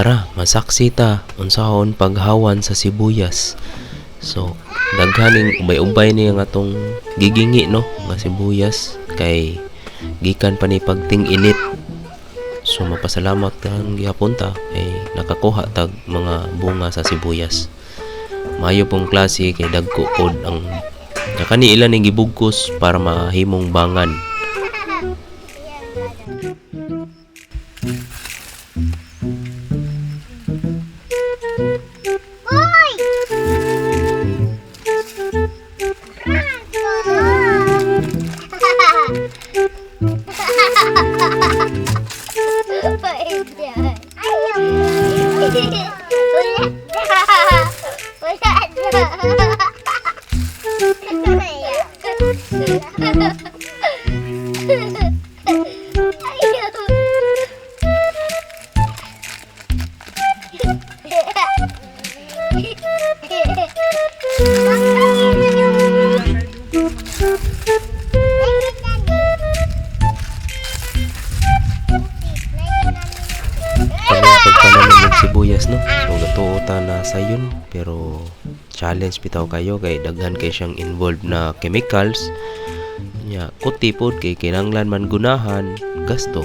Tara, masaksi ta unsaon paghawan sa sibuyas. So, daghaning ubay-ubay ni ang atong gigingi, no, nga sibuyas kay gikan pa ni pagting init. So mapasalamat kang gihapon ta kay nakakuha tag mga bunga sa sibuyas. Maayo pong klase kay dagko pod ang kani ila ning gibugkos para mahimong bangan. Kami pagpananim og sibuyas, no. So gatuo ta na sayon, pero challenge bitaw kayo kay daghan kay siyang involved na chemicals. Nya kuti pod kay kinahanglan man gunahan gasto.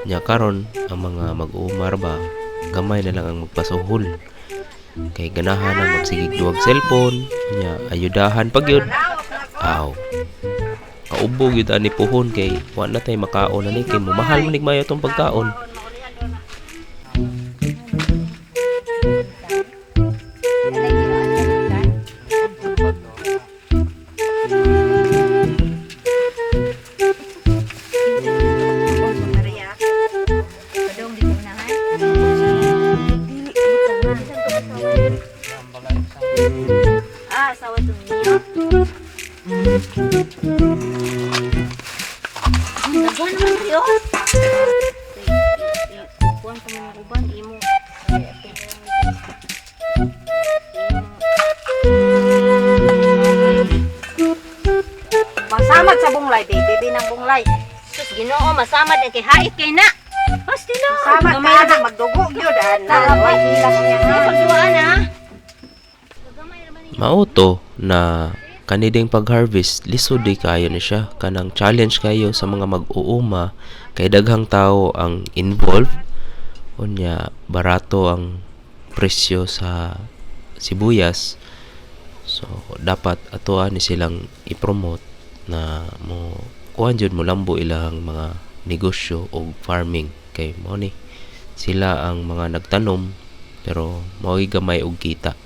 Nya karon ang mga mag-uumar ba, gamay na lang ang magpasuhol. Kay ganahan na magsigig duwag cellphone, nya ayudahan pa gyud. Aw. Kaubo gyud ani puhon kay wa na tay makaon ani kay momahal man mayo tong pagkaon. Masamad sa bunglay, baby ng bunglay. Sus, Ginoo, masamad ang kay hait kay na. Pasti na. Samad ka na magdugo gyud ana. Way hila ko niya. Pagduaan ha. Mao to na kaniding pag-harvest lisod di kayo ni siya, kanang challenge kayo sa mga mag-uuma kay daghang tao ang involved, unya barato ang presyo sa sibuyas. So dapat atoa ni silang i-promote na mo kuan jud, mo lambo ilang mga negosyo og farming kay mao ni sila ang mga nagtanom pero mao'y gamay og kita.